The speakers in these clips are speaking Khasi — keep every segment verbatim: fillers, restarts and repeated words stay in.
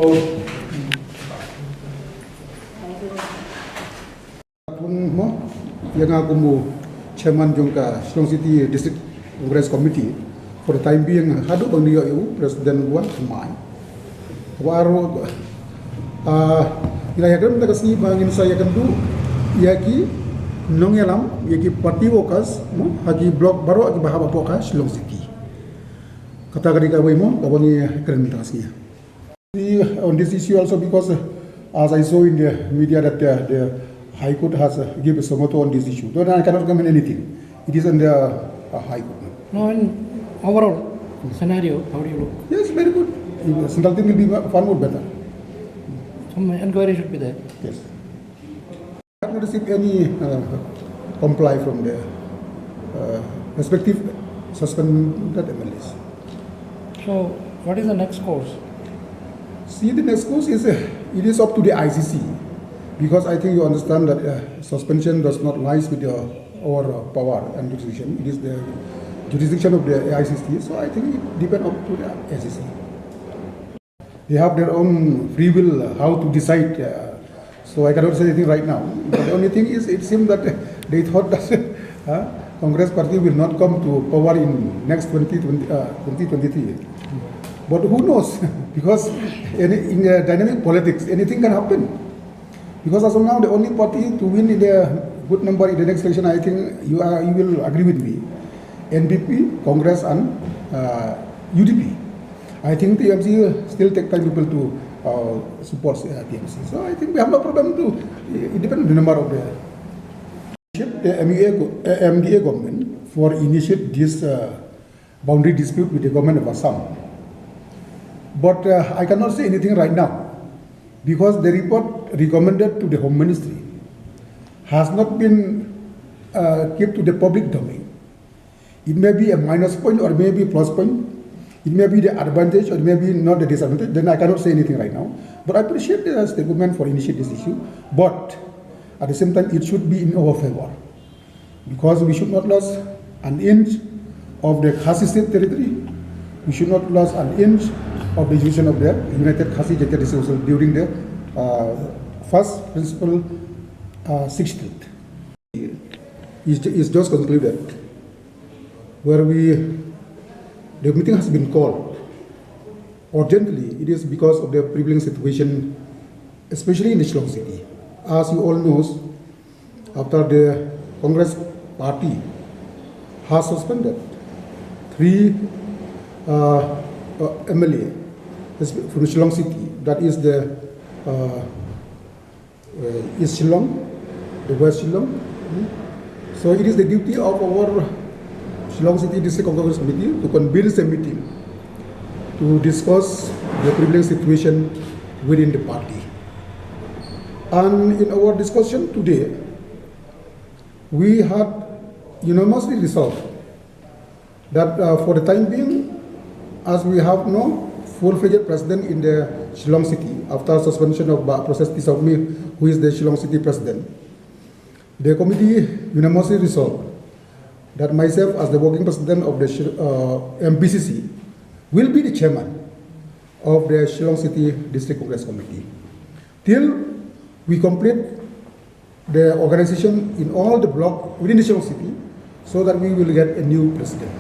Pun mo, ïa nga kum u chairman jong ka Shillong City District Congress Committee for the time being, haduh ban ïoh ïa u president ba thymmai. Kaba ar, ah, ngi la ïakren mynta ka sngi ba ngin sa ïakynduh ïa ki nongïalam, ïa ki party workers mo, ha ki block baroh kiba hap hapoh ka Shillong City. Kata ka dei kawei mo kaba ngi kren mynta ka sngi. See, on this issue also, because, uh, as I saw in the media that, uh, the High Court has, uh, given a suo motu on this issue. Though I cannot comment anything. It is on the, uh, High Court. No, in overall scenario, how do you look? Yes, very good. If the central team will be far more better. Some inquiry should be there. Yes. Have not received any, uh, comply from the, uh, respective suspended M L As. So, what is the next course? See, the next course is, uh, it is up to the I C C, because I think you understand that, uh, suspension does not lies with the, our, uh, power and jurisdiction. It is the jurisdiction of the I C C, so I think it depends up to the I C C. They have their own free will, uh, how to decide. Uh, so I cannot say anything right now. But the only thing is, it seems that they thought that, uh, Congress party will not come to power in next twenty twenty, uh, twenty twenty-three. But who knows? Because any, in, uh, dynamic politics, anything can happen. Because as of now, the only party to win in the good number in the next election, I think you are, you will agree with me, N P P, Congress and, uh, U D P. I think T M C still take time people to, uh, support, uh, T M C. So I think we have no problem to, it depends on the number of the the M U A go-, uh, M D A government for initiate this, uh, boundary dispute with the government of Assam. But, uh, I cannot say anything right now because the report recommended to the Home Ministry has not been, uh, kept to the public domain. It may be a minus point or it may be a plus point. It may be the advantage or it may be not the disadvantage. Then I cannot say anything right now. But I appreciate the state government for initiate this issue. But at the same time, it should be in our favor. Because we should not lose an inch of the Khasi State territory. We should not lose an inch of the jurisdiction of the United Khasi Jaintia District Council during the, uh, first principal, uh, sixteenth. Is, is just concluded, where we, the meeting has been called urgently. It is because of the prevailing situation, especially in the Shillong City. As you all know, after the Congress party has suspended three, uh, uh, M L A from Shillong City, that is the, uh, uh, East Shillong, the West Shillong. Hmm? So it is the duty of our Shillong City District Congress Committee to convene a meeting to discuss the prevailing situation within the party. And in our discussion today, we had unanimously resolved that, uh, for the time being, as we have no full-fledged president in the Shillong City after suspension of Bah Prasesthi Sawkmie, who is the Shillong City president, the committee unanimously resolved that myself, as the working president of the Shi-, uh, M P C C, will be the chairman of the Shillong City District Congress Committee till we complete the organization in all the block within the Shillong City so that we will get a new president.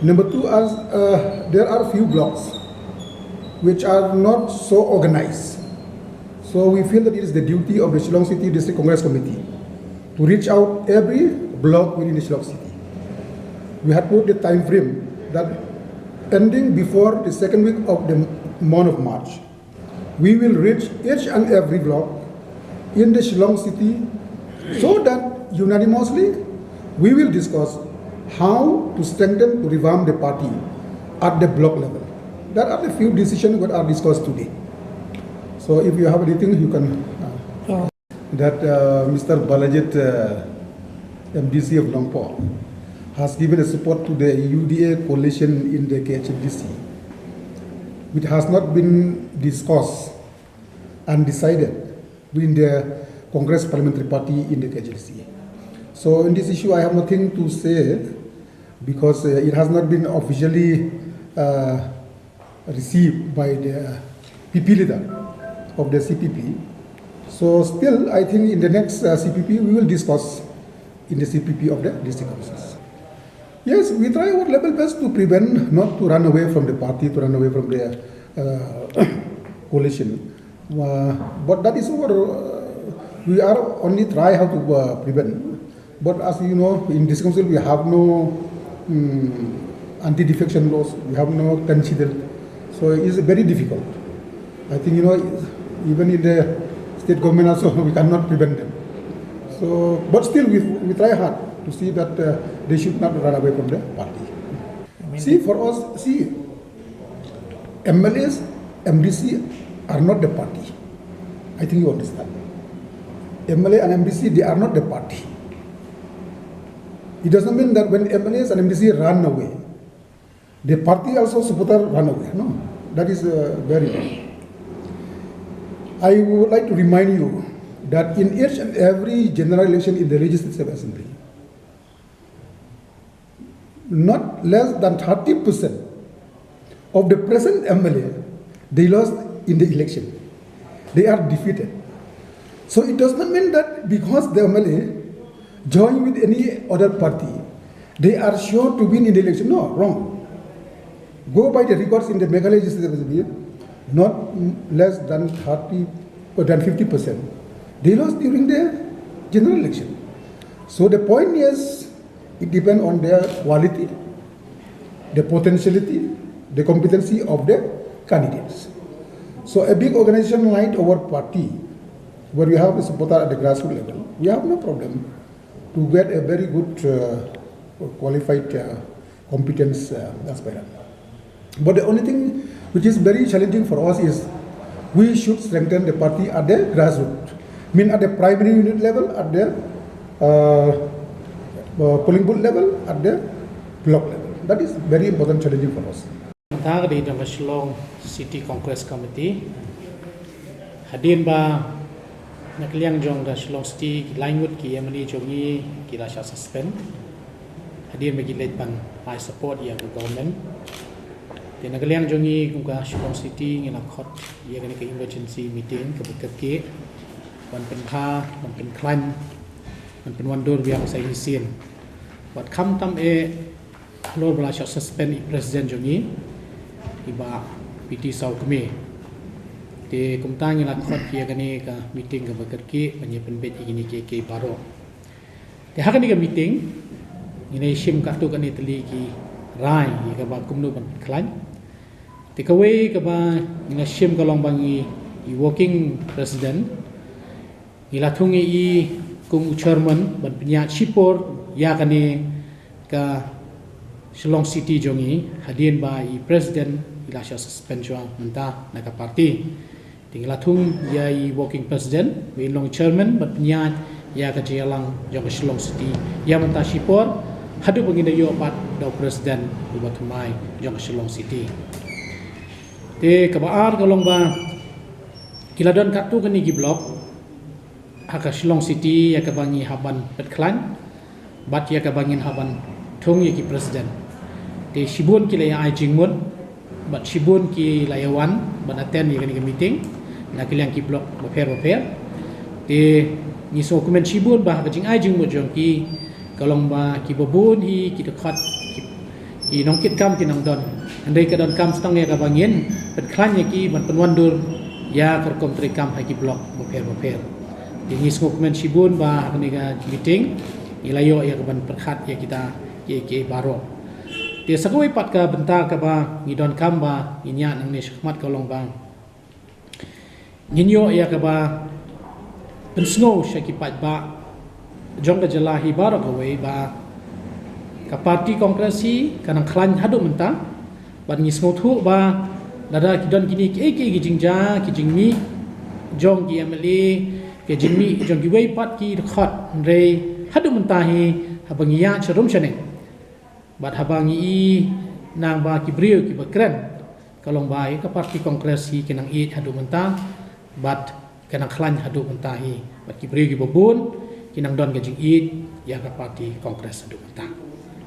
Number two, as, uh, there are few blocks which are not so organized. So we feel that it is the duty of the Shillong City District Congress Committee to reach out every block within the Shillong City. We had put the time frame that ending before the second week of the month of March, we will reach each and every block in the Shillong City so that unanimously we will discuss how to strengthen, to revamp the party at the block level. That are the few decisions that are discussed today. So if you have anything, you can, uh, that, uh, Mister Balajied, uh, M D C of Nongpoh, has given a support to the U D A coalition in the K H A D C, which has not been discussed and decided within the Congress Parliamentary Party in the K H A D C. So in this issue, I have nothing to say because, uh, it has not been officially, uh, received by the P P leader of the C P P. So still, I think in the next uh, C P P, we will discuss in the C P P of the district councils. Yes, we try our level best to prevent, not to run away from the party, to run away from the uh, coalition. Uh, but that is our, uh, we are only try how to uh, prevent. But as you know, in this council we have no um, anti-defection laws, we have no consider. So it's very difficult. I think, you know, even in the state government also, we cannot prevent them. So, but still we, we try hard to see that uh, they should not run away from the party. See, for us, see, M L As, M D C are not the party. I think you understand. M L A and M D C, they are not the party. It does not mean that when M L As and M D C run away, the party also supporter run away. No, that is uh, very wrong. I would like to remind you that in each and every general election in the Legislative Assembly, not less than thirty percent of the present M L A, they lost in the election. They are defeated. So it does not mean that because the M L A join with any other party, they are sure to win in the election. No, wrong. Go by the records in the Meghalaya Legislative Assembly, not less than thirty or than fifty percent. They lost during the general election. So the point is, it depends on their quality, the potentiality, the competency of the candidates. So a big organization like our party, where we have a supporter at the grassroots level, we have no problem to get a very good uh, qualified uh, competence uh, aspirant. But the only thing which is very challenging for us is we should strengthen the party at the grassroots, mean at the primary unit level, at the uh, uh, polling booth level, at the block level. That is very important challenging for us. Mynta ka dei jong ka Shillong City Congress Committee. Hadien ba na ka liang jong ka Shillong City ki lai ngut ki M L A jong ngi ki la shah suspend. Hadien ba ki leit ban ai support ïa ka government. Te na ka liang jong ngi kum ka Shillong City ngi la khot ïa kane ka emergency meeting kaba kyrkieh ban pynbha, ban pynkhlaiñ, ban pynwandur biang sa shisien. Bad khamtam eh halor ba la shah suspend i president jong ngi, i Bah P T Sawkmie. Te kumta ngi la khot ïa kane ka meeting kaba kyrkieh ban ïa pynbeit ïa kine kiei kiei baroh. Te ha kane ka meeting ngi la shim katto katne tylli ki rai ïa kaba kumno ban pynkhlaiñ. Te kawei kaba ngi la shim ka long ba ngi i working president ngi la thung ïa i kum u chairman ban pynïaid shipor ïa kane ka Shillong City jong ngi hadien ba i president i la shah suspend shuwa mynta na ka party. Te ngi la thung ïa i working president ba in long chairman ban pynïaid ïa ka jingïalang jong ka Shillong City ïa mynta shipor haduh ba ngin da ïoh pat da u president uba thymmai jong ka Shillong City. Te kaba ar ka long ba ki la don katto katne ki block ha ka Shillong City ïa kaba ngi hap ban pynkhlaiñ bad ïa kaba ngin hap ban thung ïa ki president. Te shibun ki la ïa ai jingmut bad shibun ki la ïa wan ban attend ïa kane ka meeting na ka liang ki block bapher bapher. Te ngi sngewkmen shibun ba ha ka jingai jingmut jong ki ka long ba kiba bun hi ki dkhot ki, ki nongkitkam ki nang don. Hynrei ka donkam sdang ïa kaba ngin pynkhlaiñ ïa ki ban pynwandur ïa ka rukom treikam ha ki block bapher bapher. Te ngi sngewkmen shibun ba ha kane ka meeting ngi la ïoh ïa ka ban pyrkhat ïa kita kiei kiei baroh. Te sa kawei pat ka bynta kaba ngi donkam ba ngin ïa nangne shakhmat ka long ba ngin ïoh ïa kaba pynsngew sha ki paidbah jong ka jylla hi baroh kawei ba ka party Congress hi ka nang khlaiñ haduh mynta. Bad ngi sngewthuh ba lada ki don kine kiei kiei ki jingjia ki jingmih jong ki M L A, ki jingmih jong kiwei pat ki dkhot, hynrei haduh mynta hi haba ngi ïa sharum shaneng bad haba ngi i nang ba ki briew kiba kren ka long ba ïa ka party Congress hi ki nang ïeit haduh mynta bad ka nang khlaiñ haduh mynta hi bad ki briew kiba bun ki nang don ka jingïeit ïa ka party Congress haduh mynta.